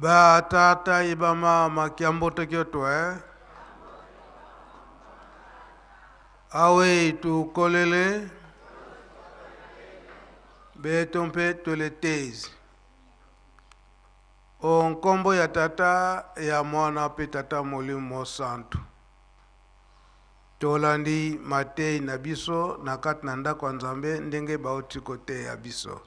Ba tata ye ba mama kiambote kyoto eh? Awe tukolele beto mpe toletezi o nkombo ya Tata, ya Mwana mpe Tata Molimo Mosantu. Tolandi mateyi na biso na kati na ndako ya Nzambe ndenge bauti koteya biso.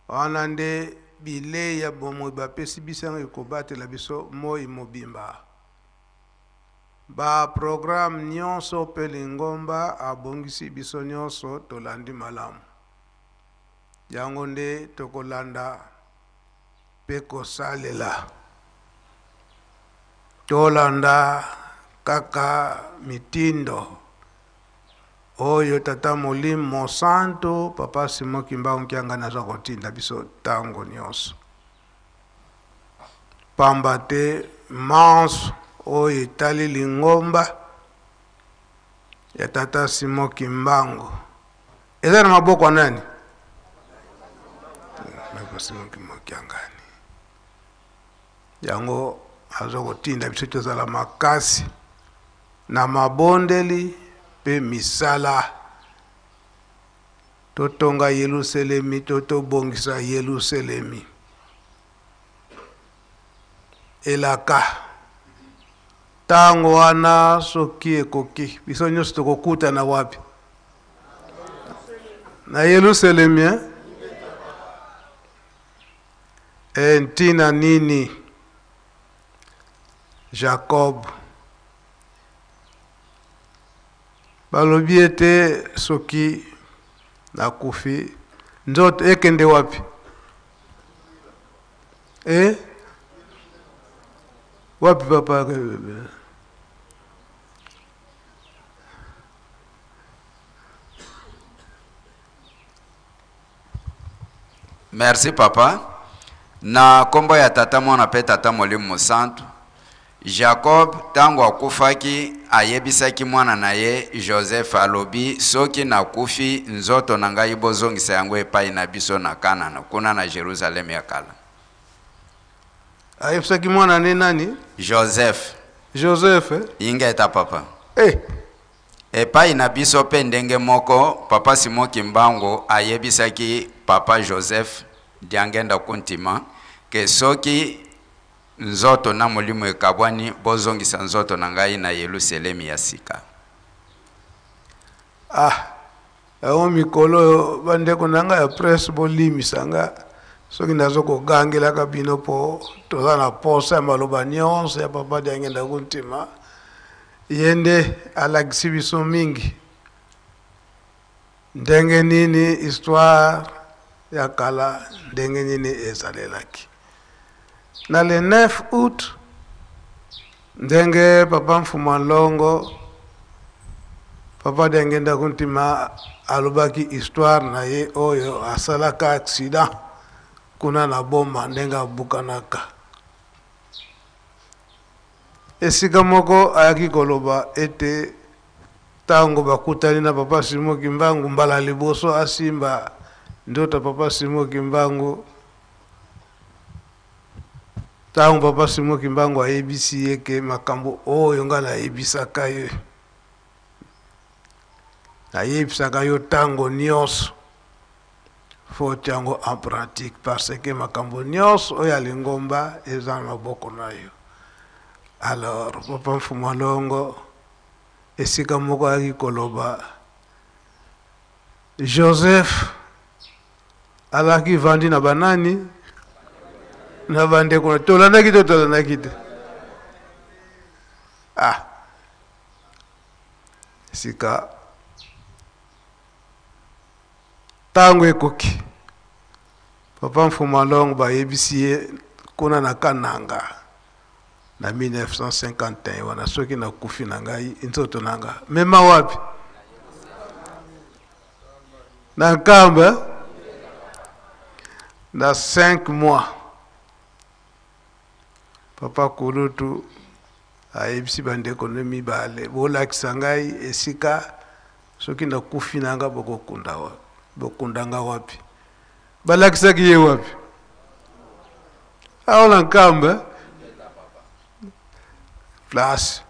Wana nde bilei ya bomoi bapesi biso, yango ekobatela biso moi mobimba. Ba programme nyonso mpe lingomba abongisi biso nyonso tolandi malamu. Yango nde tokolanda mpe kosalela. Tolanda kaka mitindo oyo Tata Molimo Mosantu, Papa Simon Kimbangu Kiangani aza kotinda biso tango nyonso. Pamba te manso oyo etali lingomba ya Tata Simon Kimbangu eza na maboko ya nani? Papa Simon Kimbangu Kiangani. Yango aza kotinda biso tozala makasi na mabondeli mpe misala, totonga Yelusalemi to tobongisa Yelusalemi. Elaka ntango wana soki ekoki, biso nyonso tokokutana wapi? Na Yelusalemi, eh? E, ntina nini Jacob balobi ete soki nakufi nzoto ekende wapi? E, wapi papa? Merci papa. Na kombo ya Tata Mwana pe Tata Molimo Mosantu, Jacob tango akufaki ayebisaki mwana na ye Joseph alobi soki nakufi nzoto na ngai bozongisa yango epai na biso na Kanana kuna na Jerusalem ya kala. Ayebisaki mwana ne nani? Joseph. Joseph, eh? Ingeta papa. Eh. Epayi na biso pe ndenge moko, Papa Simon Kimbangu ayebisaki Papa Joseph Diangenda Kuntima que soki nzoto na molimo ekabwani, bozongisa nzoto na ngai na Yeluselemi ya sika. Ah, yango mikolo oyo bandeko na ngai ya presse, bolimbisa nga soki nazo kogangelaka bino, po toza na posa ya maloba nyonso ya Papa Diangenda Kuntima. Ye nde alakisi biso mingi ndenge nini histoire ya kala ndenge nini ezalelaki. Na le 9 août, ndenge Papa Mfuma Longo, Papa Diangenda Kuntima alobaki histoire na ye oyo asalaka accident kuna na Boma ndenge abukanaka. Esika moko ayaki koloba ete tango bakutani na Papa Simon Kimbangu mbala liboso asimba nzoto ya Papa Simon Kimbangu, tango Papa Simon Kimbangu ayebisi ye ke makambo oyo nga nayebisaka yo, nayebisaka yo tango nyonso, faut otia yango en pratique parce que makambo nyonso oyo ya lingomba eza na maboko na yo. Alors Papa Mfumu Longo esika moko ayaki koloba Joseph alaki vandi na banani na bandeko, tolandaki to tolandaki te? Ah, sika Tango ekoki, Papa Mfuma Longo bayebisi ye kuna na Kananga na 1951 wana soki nakufi na ngai nzoto na nga mema wapi? Na Nkamba na 5 mois. Papa Kulutu ayebisi bandeko ne mibale, bolakisa ngai esika soki nakufi na nga bokokunda wapi, bokunda nga wapi? Balakisaki ye wapi? Awa na Nkamba, place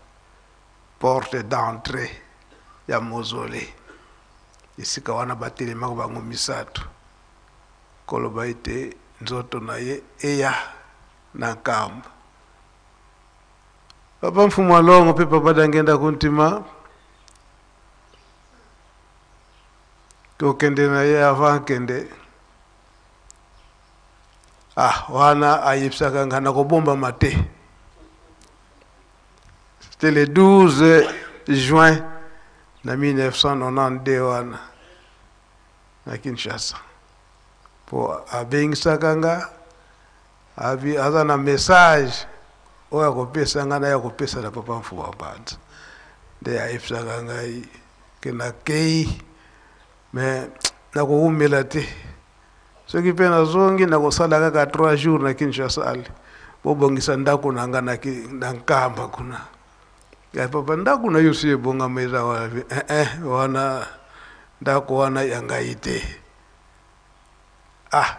porte d'entrée ya mausolée, esika wana batelemaka bango misato koloba ete nzoto na ye eya na Nkamba. Papa Mfumu Alongo mpe Papa Dangenda Kuntima, tokende na ye avant akende. Ah, wana ayebisaka nga nakobombama te. C'était le 12 juin na 1992 wana na Kinshasa. Po abengisaka nga, abi aza na message oyo akopesa nga na ya kopesa na Papa Mfumu Mpanza. Nde ayebisaka ngai ke nakei, mais nakowumela te. Soki pe nazongi nakosala kaka 3 jours na Kinshasa, ale bobongisa ndako na nga na Nkamba kuna. Ya papa, ndako na yo si ebongama eza wana? Eh, eh, wana ndako wana ya ngai te. Ah,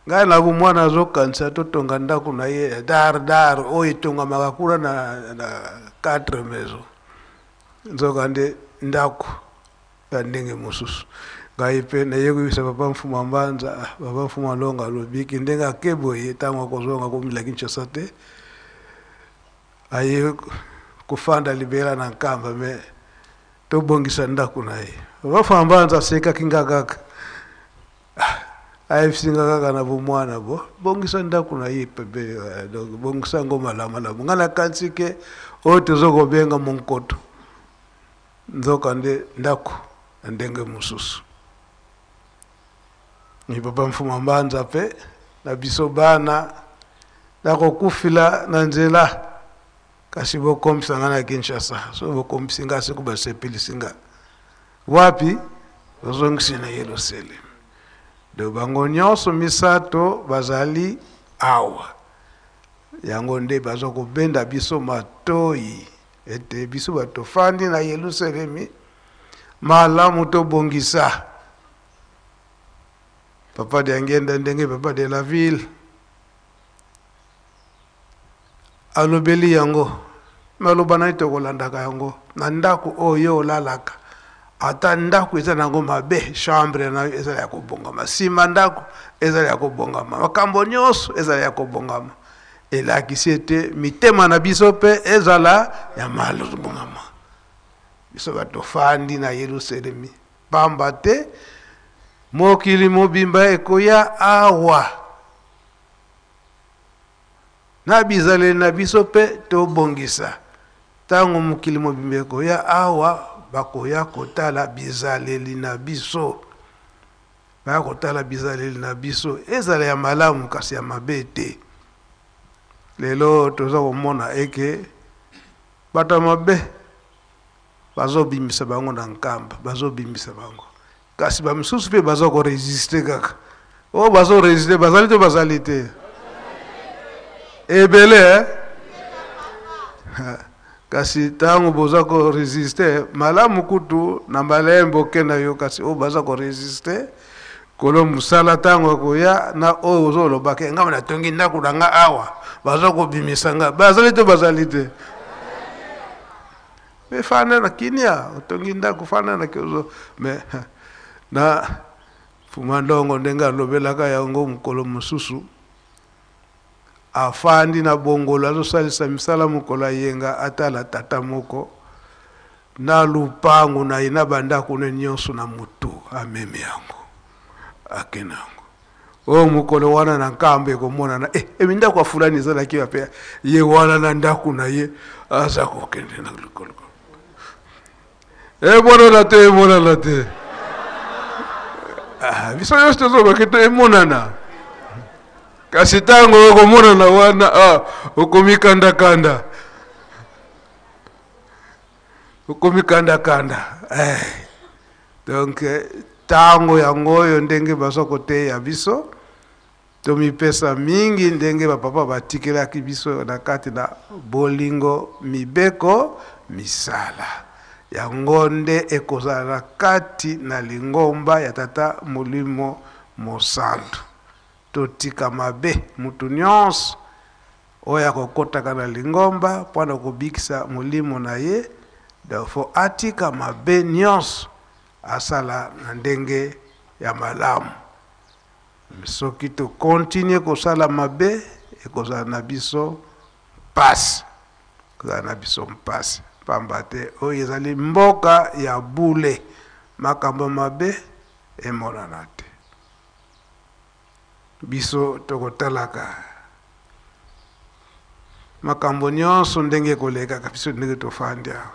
ngai na bomwana azokanisa totonga ndako na ye dar dar oyo etongamaka kuna na 4 maisons. Nzoka nde ndako ya ndenge mosusu. Ngai pe naye koyebisa Papa Mfumu Mbanza, ah, Papa Mfumu Alonga alobiki ndenge ake boye, ntango akozonga komila Kinshasa te, aye kofanda libela na Nkamba, me tobongisa ndako na ye. Papa Mfumu Mbanza asekaki nga kaka, ah, ayebisi nga kaka na bomwana bo bongisa ndako na ye pembeni, donc bongisa yango malamu malamu. Nga nakanisi ke oyo toza kobenga monkoto, nzoka nde ndako na ndenge mosusu. Ni Papa Mfumu Mbanza pe na biso bana nakokufila na nzela, kasi bokombisa nga na Kinshasa. So bokombisi nga, soki basepelisi nga wapi, bozongisi na Yerusalem. Do bango nyonso misato bazali awa, yango nde baza kobenda biso matoi ete biso bato tofandi na Yerusalemi malamu tobongisa. Papa Diangienda ndenge papa de la ville alobeli yango, maloba na ye tokolandaka yango na ndako oyo olalaka. Ata ndako eza nango mabe, chambre na yo ezala ya kobongama, nsima ndako ezala ya kobongama, makambo nyonso ezala ya kobongama. Elakisi ete mitema na biso mpe ezala ya malobongama. Biso bato tofandi na Yerusalemi, pamba te mokili mobimba ekoya awa na bizaleli na biso mpe tobongisa. Ntango mokili mobimba ekoya awa, bakoya kotala bizaleli na biso, baya kotala bizaleli na biso ezala ya malamu kasi ya mabe te. Lelo toza komona eke bato ya mabe bazobimisa bango na Nkamba, bazobimisa bango, kasi bamisusu mpe baza koresiste kaka. Oyo bazoresiste bazali to bazali te? Ebele, eh? Kasi ntango boza koresiste malamu kutu na malembe okenda yo, kasi oyo baza koresiste kolo mosala ntango akoya na oyo ozolobaka ngai natongi ndako na nga awa, baza kobimisa nga, bazali to bazali te? Me fanda na kinia, otongi ndako, fanda na kiozo. Me na Fuma Ndongo ndenge alobelaka yango mokolo mosusu, afandi na bongolo azosalisa misala mokolo ayenga, atala tata moko na lupangu na ye na bandako ne nyonso na motu, amemi yango akende yango. Oyo mokolo wana na Nkamba ekomonana, emi ndako ya fulani ezalaki wapi? Ye wana na ndako na ye aza kokende na likolo. Emonana te, emonana te. Ah, biso nyonso tozobaki to emonana, kasi ntango okomonana wana, ah, okomikandakanda, okomikandakanda. Eh. Donc ntango yango oyo ndenge baza koteya biso, tomipesa mingi ndenge bapapa batikelaki biso na kati na bolingo, mibeko, misala. Yango nde ekozala na kati na lingomba ya Tata Molimo Mosantu. Totika mabe mutu nyonso Oyo akokotaka na lingomba mpo na kobikisa molimo na ye, donc faut atika mabe nyonso, asala na ndenge ya malamu. Soki to continuer kosala mabe, ekozala na biso mpasi, ekozala na biso mpasi, pamba te oyo ezali mboka ya bule, makambo mabe emonana te. Biso tokotalaka makambo nyonso ndenge ekolekaka biso ndenge tofandi awa,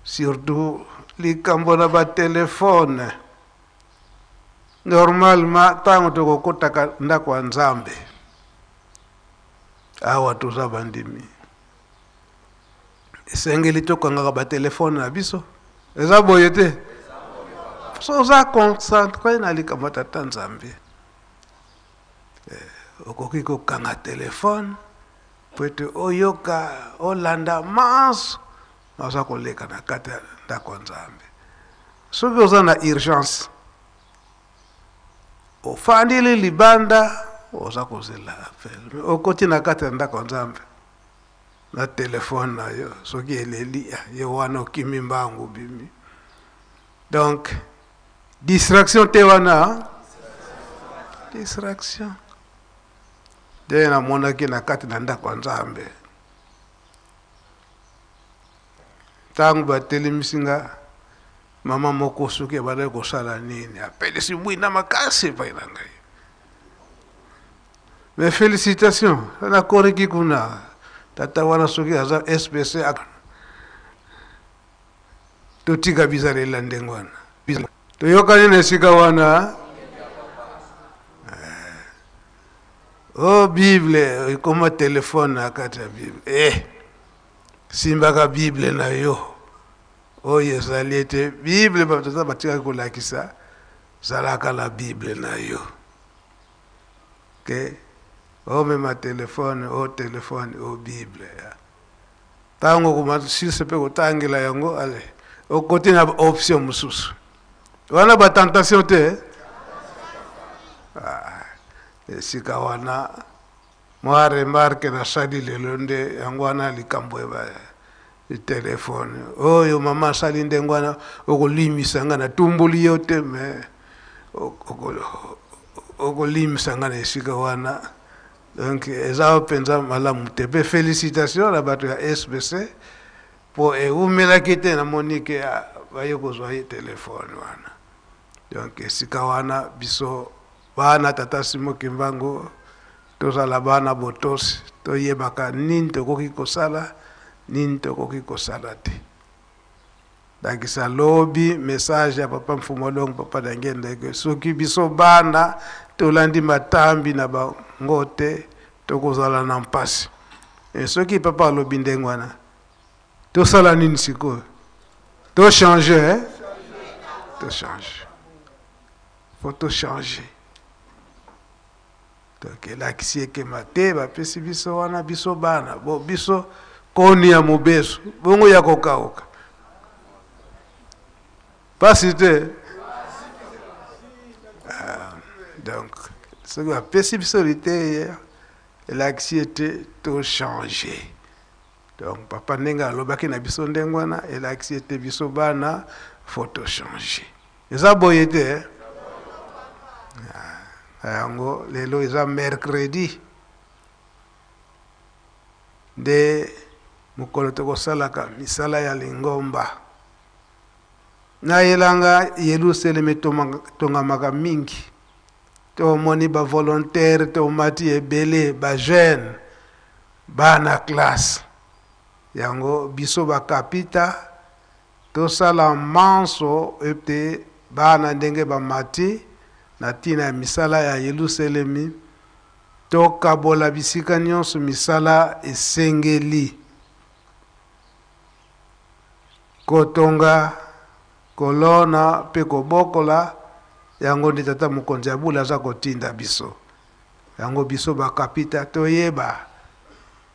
surtout likambo na batelefone. Normalement ntango tokokotaka ndako ya Nzambe awa, toza bandimi, esengeli tokangaka batelefone na biso. Eza boye te? So oza concentré na likambo ya Tata Nzambe, okoki kokanga telefone po ete oyoka, olanda manso naza koleka na kati ya ndako ya Nzambe. Soki oza na urgence, ofandili libanda, oza kozela appel, okoti na kati ya ndako ya Nzambe na telefone na yo, soki eleli ye wana, okimi mbangu, obimi. Donc distraction te wana, distraction nde namonaki na kati na ndako ya Nzambe. Ntango batelemisi nga, mama moko soki abandaki kosala nini, apelisi mwinda makasi epai na ngai. Mais félicitation, nakoriki kuna tata wana soki aza SPC. Totika bizalela ndenge wana, toyokani na esika wana. O Bible ekoma telefone na kati ya Bible. Simbaka Bible na yo. Oyo ezali ete Bible bato eza batikaki kolakisa, zalaka na Bible na yo ke omema telefone, o telefone, o Bible. Ntango komasilisa mpe kotangela yango, ale okoti na option mosusu wana, batentation te. Esika wana mwa remarque nasali lelo nde yango wana, likambo ya telefone oyo mama asali ndenge wana, okolimisa nga, natumboli yo te, mais okolimisa nga na esika wana. Donc eza mpenza malamu te. Mpe félicitation na bato ya SBC, mpo ewumelaki te, namoni ke baye kozwa ye telefone wana. Donc esika wana, biso bana Tata Simo Kimbangu, tozala bana botosi, toyebaka nini tokoki kosala, nini tokoki kosala te. Ndakisa, lobi message ya papa Mfumu Longo, papa Dangende, soki biso bana tolandi matambi na bango te, tokozala na mpasi. E soki papa alobi ndenge wana, tosala nini sikoyo? Tochange, eh? Tochange, faut tochange. Donc elakisi ekema te bapesi biso wana, biso bana bo biso koni ya mobesu bongo ya kokauka pasi te. Donc soki bapesi biso liteya, elakisi ete tochange. Donc papa ndenge alobaki na biso ndenge wana, elakisi ete biso bana faut tochange. Eza boye te? Yango lelo eza mercredi, nde mokolo tokosalaka misala ya lingomba na elanga. Yelusalemi etongamaka mingi. Tomoni bavolontaire, tomati ebele, bajeune, bana classe. Yango biso bakapita tosala manso ete bana ndenge bamati na ntina ya misala ya Yelusalemi, tokabola bisika nyonso misala esengeli: kotonga, kolona mpe kobokola. Yango nde tata mokonzi ya bula aza kotinda biso. Yango biso bakapita toyeba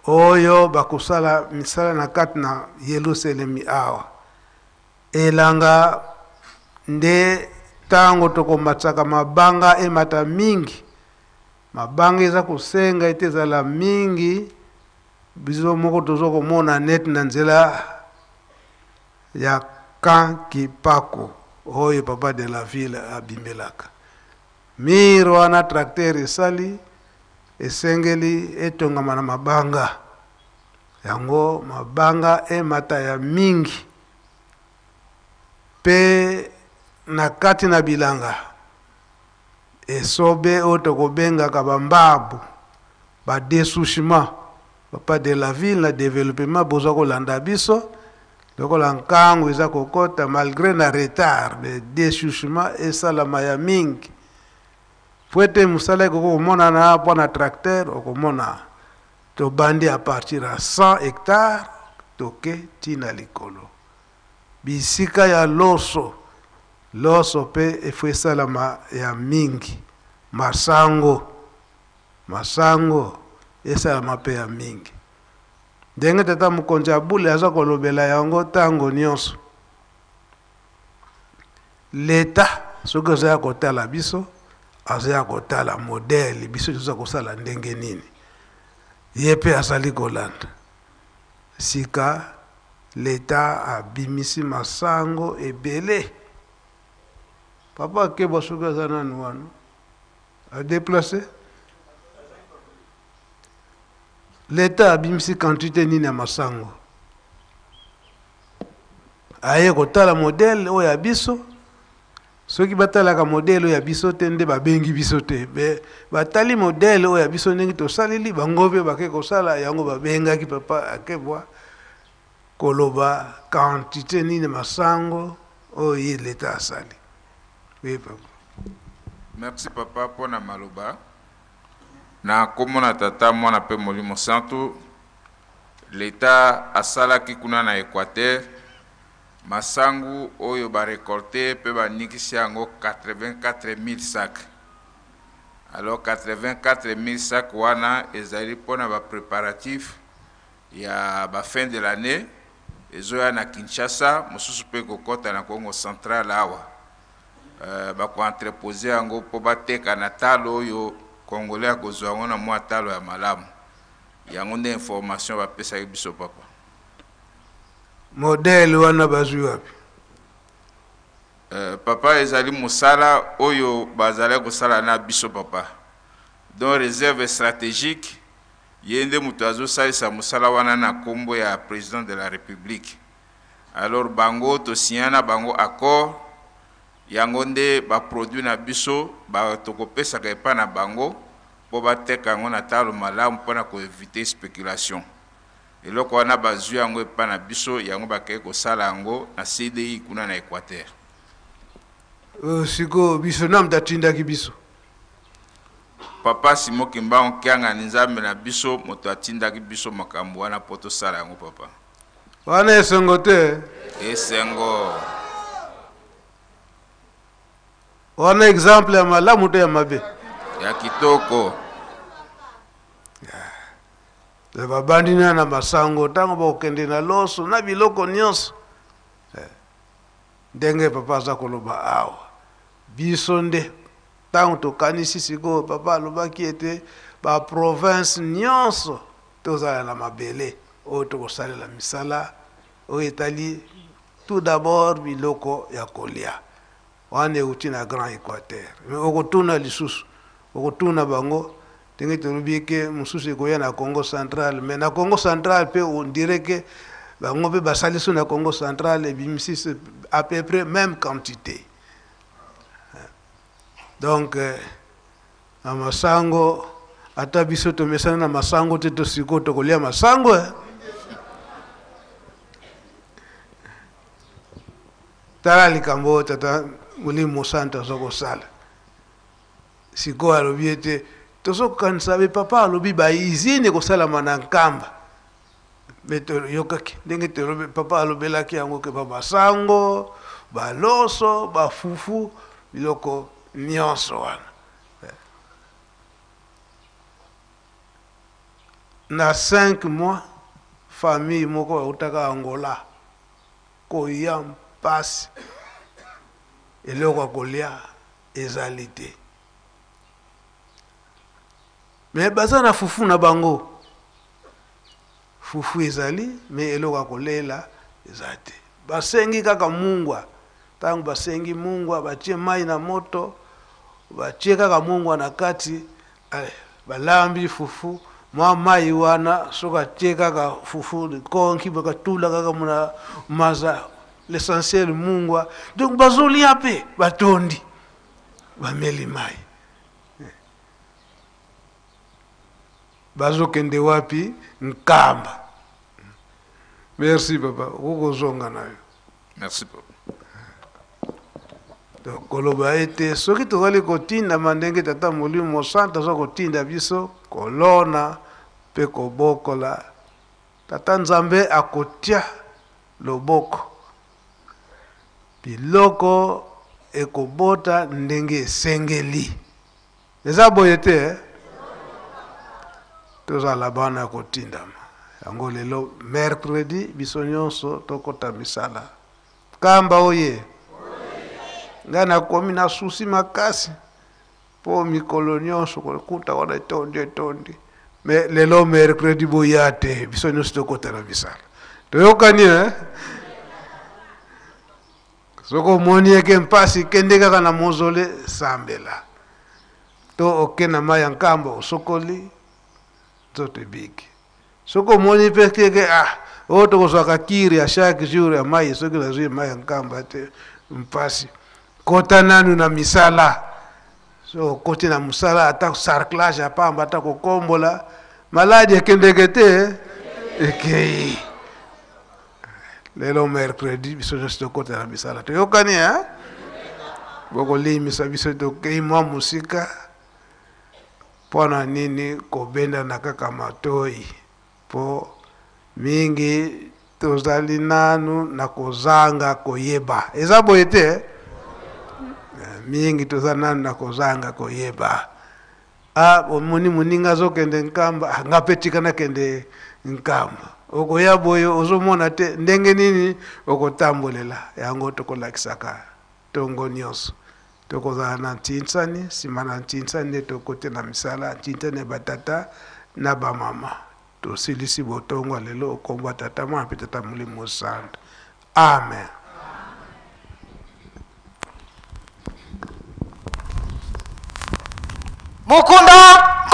oyo bakosala misala na kati na Yelusalemi awa. Elanga nde ntango tokomatisaka mabanga emata mingi. Mabanga eza kosenga ete ezala mingi, biso moko tozo komona neti na nzela ya Camp Kipako oyo papa de la ville abimelaka. Mur wana tracteur esali esengeli etongama na mabanga. Yango mabanga emata ya mingi pe na kati na bilanga esobe oyo tokobengaka ba mbabu, ba dessouchement. Papa de la ville na developpement boza kolanda biso lokola nkangu eza kokota malgre na retard, mais dessouchement esalama ya mingi po ete mosala ekoki komonana mpo na tracteur. Okomona tobandi à partir ya 100 hectares, toke tina likolo. Bisika ya loso, loso mpe efo esalama ya mingi. Masango, masango esalama mpe ya mingi. Ndenge tata mokonzi ya bule aza kolobela yango ntango nyonso, leta soki aza ya kotala biso, aza ya kotala modele biso toza kosala ndenge nini, ye mpe azali kolanda. Sika leta abimisi masango ebele. Papa akebwa soki aza nanu wana adeplace. Leta abimisi quantité nini ya masango, aye kotala modele oyo ya biso. Soki batalaka modele oyo ya biso te nde babengi biso te, me batali modele oyo ya biso ndenge tosaleli bango mpe bake kosala yango. Babengaki papa akebwa koloba quantité nini masango oyo ye leta asali. Oui papa. Merci papa mpona maloba. Na komona tata, mwana mpe Molimo Santu, leta asalaki kuna na Équateur masangu oyo barekolte mpe banikisi yango 84 000 sacs. Alors 84 000 sacs wana ezali mpona bapréparatif ya bafin de l'année ezoya na Kinshasa, mosusu mpe kokɔta na Congo Central awa. Bakoentrepose yango mpo bateka na talo oyo congolais akozwa yango na mwa talo ya malamu. Yango nde information bapesaki biso papa. Modele wana bazwi wapi? Papa, ezali mosala oyo bazalaki kosala na biso papa. Donc réserve stratégique, ye nde moto azosalisa mosala wana na nkombo ya président de la République. Alors bango tosinya na bango accord, yango nde baproduit na biso tokopesaka epai na bango mpo bateka yango na talo malamu mpona koevite spéculation. Eloko wana bazwi yango epai na biso, yango bakei kosala yango na CDI kuna na Équateur. Sikoyo biso na moto atindaki biso? Papa Simo Kimbangu Kiangani, Nzambe na biso, moto atindaki biso makambo wana mpo tosala yango papa. Wana esengo te? Esengo. Wana exemple ya malamu to ya mabe? Ya kitoko. Babandi na masango, ntango bakokende na loso na biloko nyonso. Ndenge papa aza koloba awa, biso nde ntango tokanisi sikoyo, papa alobaki ete baprovince nyonso tozala na mabele oyo tokosalela misala oyo etali tout d'abord biloko ya kolia. Wana euti na Grand Équateur, mais okotuna lisusu, okotuna bango ndenge tolobi ke mosusu ekoya na Congo Central. Mais na Congo Central mpe on dirait ke bango mpe basali so na Congo Central ebimisi à peu près même quantité. Donc na masango, ata biso tomesana na masango te, to sikoyo tokolia masango. Tala likambo oyo tata Molimo Santo aza kosala sikoyo. Alobi ete tozokanisa be papa alobi bausine ekosalama na Nkamba, me toyokaki ndenge tolobi papa alobelaki yango ke bamasango, baloso, bafufu, biloko nyonso wana. Na 5 mois, famille moko bautaka Angola koya mpasi, eloko ya kolia ezali te. Mais baza na fufu na bango. Fufu ezali, mais eloko ya kolela eza te. Basengi kaka mungwa. Tango basengi mungwa, batie mai na moto, batie kaka mungwa na kati, allez, balambi fufu, mwa mai wana soki atie kaka fufu likonki bakatula kaka muna maza, l'essentiel mungwa. Donc bazolia pe batondi, bameli mai. Bazokende wapi? Nkamba. Merci papa, okokozonga na yo. Merci papa. Donc koloba ete soki tozali kotindama ndenge Tata Molimo Mosantu aza kotinda biso kolona mpe kobokola, Tata Nzambe akotia loboko, biloko ekobota ndenge esengeli. Eza boye te eh? Tozala bana ya kotindama. Yango lelo mercredi biso nyonso tokota misala. Kamba oye. Ngai nakomi na susi makasi po mikolo nyonso kokuta wana etondi etondi. Mais lelo mercredi boya te, biso nyonso tokota na misala. Toyokani eh? Soki omoni eke mpasi, kende kaka na mozole, sambela. To oke na mai ya nkamba, osokoli, nzoto ebiki. Soki omoni mpe keke, ah, oyo tokozwaka kiri ya chaque jour ya mai, soki nazwi mai ya nkamba te, mpasi. Kota nanu na misala. Soki okoti na mosala, ata sarclage ya pamba, ata kokombola, maladi ekendeke te, ekei. Lelo mercredi biso nyonso tokota na misala, toyokani eh? Bokolimisa biso tokei mwa mosika mpo na nini kobendana kaka matoi, mpo mingi tozali nanu na kozanga koyeba. Eza boye te eh? Mingi toza nanu na kozanga koyeba. Ah, omoni moninga azokende Nkamba, ah, nga mpe tika nakende Nkamba. Okoya boye ozomona te ndenge nini okotambolela yango. Tokolakisaka tongo nyonso, tokozala na ntinsani, nsima na ntinsani nde tokote na misala, ntinsani ya batata na bamama. Tosilisi botongo lelo okomba Tata, Mwana mpe Tata Molimo Santo. Amen. Mukunda.